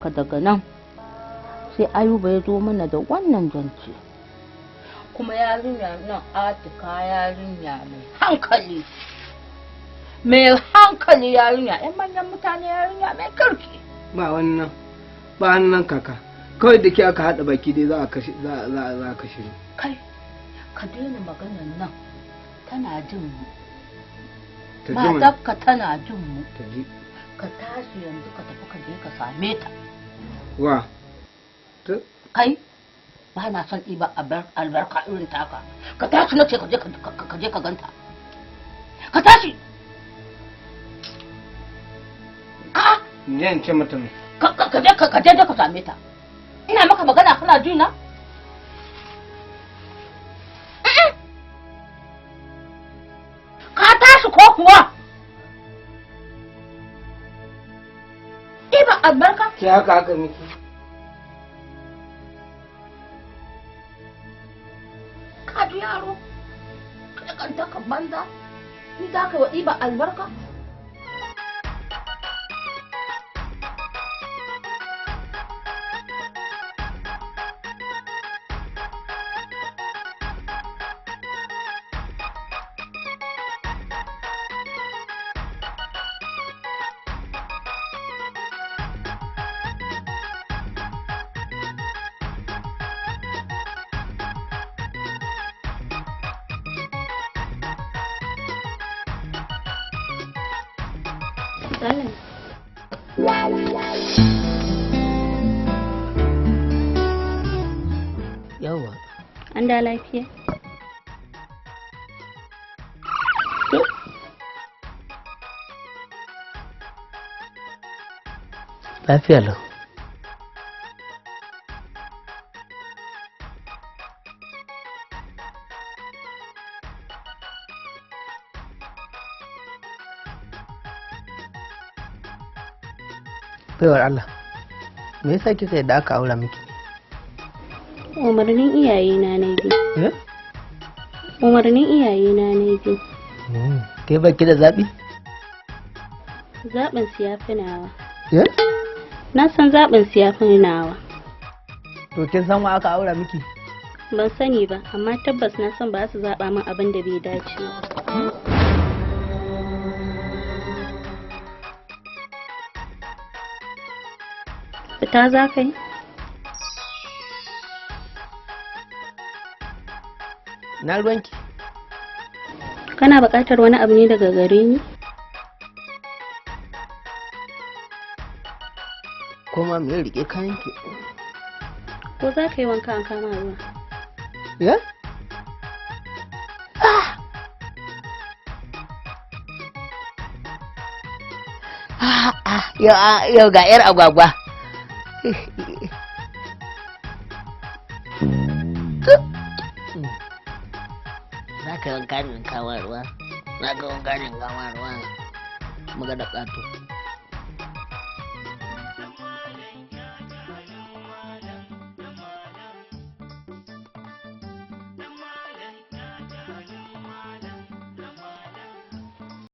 Daga nan sai Ayuba ya zo mana da wannan zance. Kuma yarinya nan Atika yarinya mai hankali. Mai hankali yarinya, 'yan manyan mutane yarinya mai kirki. Ba wannan, ba wannan kaka. Kawai da ke aka haɗa baki dai za a kashe, za a kashe ni. Kai, ka daina maganan nan, tana jin mu. Ta ji mana. Matarka tana jin mu. Ta ji. Ka tashi yanzu ka tafi ka je ka same ta. Wa? Kai, ba na son ɗiba albarka irin taka. Ka tashi na ce ka je ka je ka ganta. Ka tashi. A'a. In je in ce mata me? Ka je ka same ta. Ina maka magana kana ji na? Ka tashi ko kuwa? Ɗiba albarka. Ki haka haka miki. Ka ji yaro. Ka kanta ka banza. Ni za ka wa ɗiba albarka? Yawa. An da lafiya? Lafiya lau. Baiwar Allah, me yasa kika yadda aka aura miki? Umarnin iyayena na bi. Eh? Umarnin iyayena na bi. Ke baki da zaɓi? Zaɓin su ya fi nawa. Eh? Na san zaɓin su ya fi nawa. To kin san wa aka aura miki? Ban sani ba, amma tabbas na san ba su zaɓa min abin da bai dace ba. Fita za ka yi? Na ruwanki. Kana buƙatar wani abu ne daga gare ni? Koma me rike kayanki? Ko za ka yi wanka an kama ruwa? Ya? Yau ga 'yar agwagwa. Za ka wanka ne kama ruwa, za ka wanka ne kama ruwa, muga da ƙato.